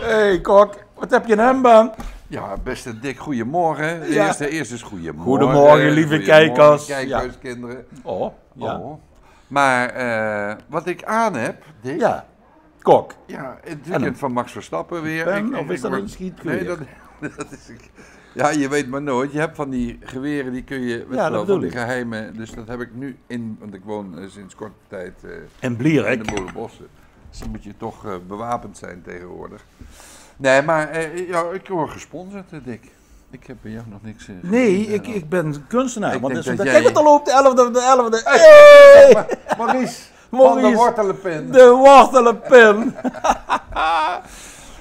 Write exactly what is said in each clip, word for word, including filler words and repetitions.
Hey, Kok, wat heb je in hem aan? Ja, beste Dick, goeiemorgen. Ja. Eerst, eerst is goeiemorgen. Goeiemorgen, lieve kijkers. Goeiemorgen, kijkhuiskinderen. Oh, ja. Oh. Maar, eh, wat ik aan heb, Dick, ja. Kok. Ja, in het weekend van Max Verstappen weer. Pen, of is dat een schietgeweer? Nee, dat, dat is, ja, je weet maar nooit. Je hebt van die geweren, die kun je, weet je wel, van die geheime. Dus dat heb ik nu in, want ik woon, eh, sinds korte tijd, eh, in Blierik, in de Boerenbossen. Dus dan moet je toch, eh, bewapend zijn tegenwoordig. Nee, maar, eh, ja, ik word gesponsord, eh, Dick. Ik heb bij jou nog niks, eh, gezien, eh, ik ben kunstenaar. Ik denk dat jij... Kijk wat er loopt, de elfde, de elfde. Hey! Hey! Maurice, Maurice van de Wortelenpin. De Wortelenpin.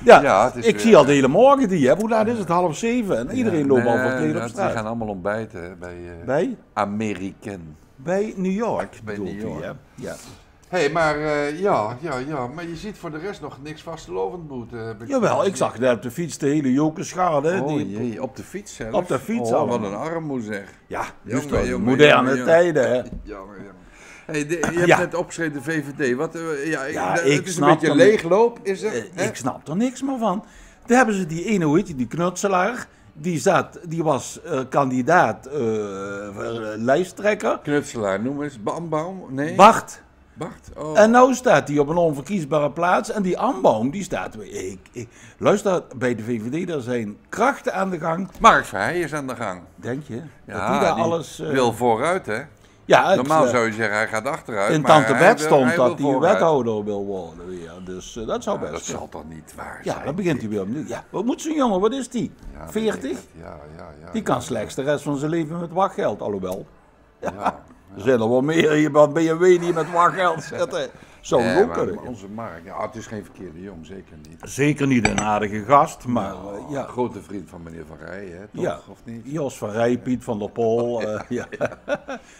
Ja, ik zie al de hele morgen die, hè. Hoe laat is het? Half zeven. En iedereen loopt al verkleed op straat. Ja, die gaan allemaal ontbijten, hè, bij, eh, American. Bij New York bedoelt u, hè? Ja. Hé, maar, eh, ja, ja, ja. Maar je ziet voor de rest nog niks vastelaovend boete, heb ik gezien. Jawel, ik zag net op de fiets de hele Jocusgarde. Oh jee, op de fiets zelfs? Op de fiets al. Oh, wat een armoe zeg. Ja, dus toch, moderne tijden, hè? Jongen, jongen. Hey, je hebt net opgeschreven de V V D. Wat, eh, ja, het is een beetje leegloop, is het, hè? Ik snap er niks meer van. Daar hebben ze die ene, hoe heet die, die Knutselaar. Die zat, die was, eh, kandidaat, eh, voor, eh, lijsttrekker. Knutselaar, noem eens. Bambaum? Nee. Bart. Bart, oh. En nou staat hij op een onverkiesbare plaats. En die Ambaum, die staat... Ik, ik, luister, bij de V V D, daar zijn krachten aan de gang. Mark Verheijen is aan de gang. Denk je? Ja, dat die daar alles, eh, wil vooruit, hè? Ja, normaal zou je zeggen, hij gaat achteruit, maar hij wil, hij wil vooruit. In Tante Bet stond dat hij wethouder wil worden weer. Dus, eh, dat zou best kunnen. Dat zal toch niet waar zijn, Dick? Ja, dan begint hij weer opnieuw. Ja, wat moet zo'n jongen? Wat is die? Ja, weet ik het. Veertig? Ja, ja, ja. Die kan slechts de rest van zijn leven met wachtgeld, alhoewel. Ja. Ja, ja. Er zijn er wel meer hier bij B M W die met wachtgeld zitten. Zou ook kunnen. Nee, maar, maar onze Mark, ja, het is geen verkeerde jong, zeker niet. Zeker niet, een aardige gast, maar, eh, ja. Grote vriend van meneer Van Rijen, hè, toch? Ja. Of niet? Jos van Rijen, Piet van der Pol, eh, ja.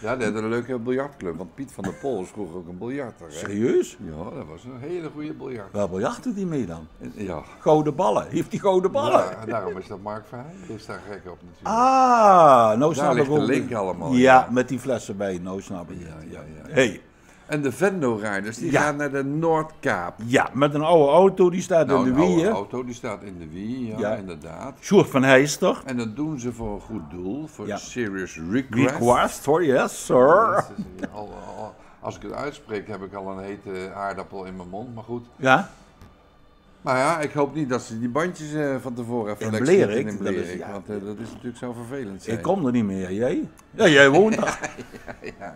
Ja, die had een leuke biljartclub, want Piet van der Pol is vroeger ook een biljarter, hè? Serieus? Ja, dat was een hele goede biljarter. Waar biljartte die mee dan? Ja. Gouden ballen. Heeft hij gouden ballen? Ja, en daarom is dat Mark Verheijen. Die is daar gek op natuurlijk. Ah, nou snap ik ook. Daar ligt de link allemaal, ja, met die flessen wijn. Nou snap ik het. Ja, ja, ja. Hey. En de Venlo-rijders, die gaan naar de Noordkaap. Ja, met een oude auto, die staat in de wieën. Nou, een oude auto, die staat in de wieën, ja, inderdaad. Sjoerd van Heister. En dat doen ze voor een goed doel, voor Serious Request. Request, hoor, yes, sir. Dat is, eh, al, al, als ik het uitspreek, heb ik al een hete aardappel in mijn mond, maar goed. Ja. Maar ja, ik hoop niet dat ze die bandjes, eh, van tevoren even lek schieten in Blierik, want, eh, dat is natuurlijk, zou vervelend zijn. Ik kom er niet meer, jij? Ja, jij woont daar. Ja, ja.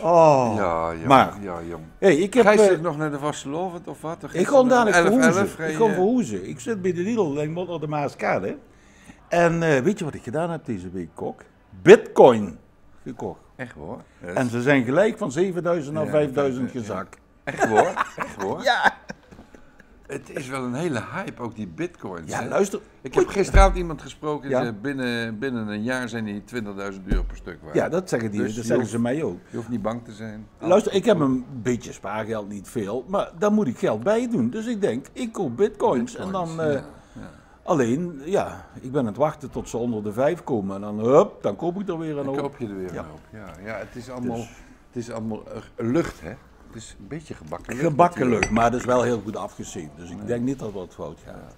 Oh, ja, jong. Maar, ja, jong. Hey, ik heb, eh, nog naar de vastelaovend of wat? Ik ga dadelijk verhuizen. Ik ga verhuizen. Ik zit bij de Lidl en ik moet naar de Maaskade. En, eh, weet je wat ik gedaan heb deze week, Kok? Bitcoin gekocht. Echt hoor. En ze zijn gelijk van zevenduizend naar vijfduizend gezakt. Echt hoor? Echt hoor? Ja. Het is wel een hele hype, ook die bitcoins, hè? Ja, luister. Ik heb gisteravond iemand gesproken die zei: binnen, binnen een jaar zijn die twintigduizend euro per stuk waard. Ja, dat zeggen die, dat zeggen ze mij ook. Dus je hoeft niet bang te zijn. Luister, ik heb een beetje spaargeld, niet veel, maar daar moet ik geld bij doen. Dus ik denk, ik koop bitcoins en dan, eh, ja, ja. Alleen, ja, ik ben aan het wachten tot ze onder de vijf komen en dan, hup, dan koop ik er weer een hoop. Dan koop je er weer een hoop. Ja, ja, het is allemaal, het is allemaal, eh, lucht, hè? Het is een beetje gebakken lucht natuurlijk. Gebakken lucht, maar het is wel heel goed afgezeefd. Dus ik denk niet dat er wat fout gaat.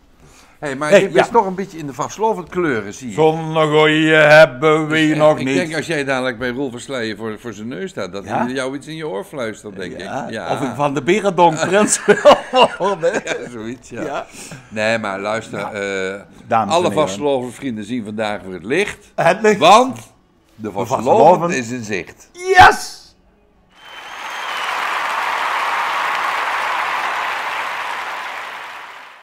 Hey, maar je bent toch een beetje in de vastelaovend kleuren, zie ik. Zonder goeie hebben we nog niet. Ik denk, als jij dadelijk bij Roel Versleijen voor, voor zijn neus staat, dat hij jou iets in je oor fluistert, denk ik. Ja. Of ik van de Berendonck prins wil worden. Ja, zoiets, ja. Nee, maar luister, eh, alle vastelaovendvrienden zien vandaag weer het licht. Het licht. Want de vastelaovend is in zicht. Yes!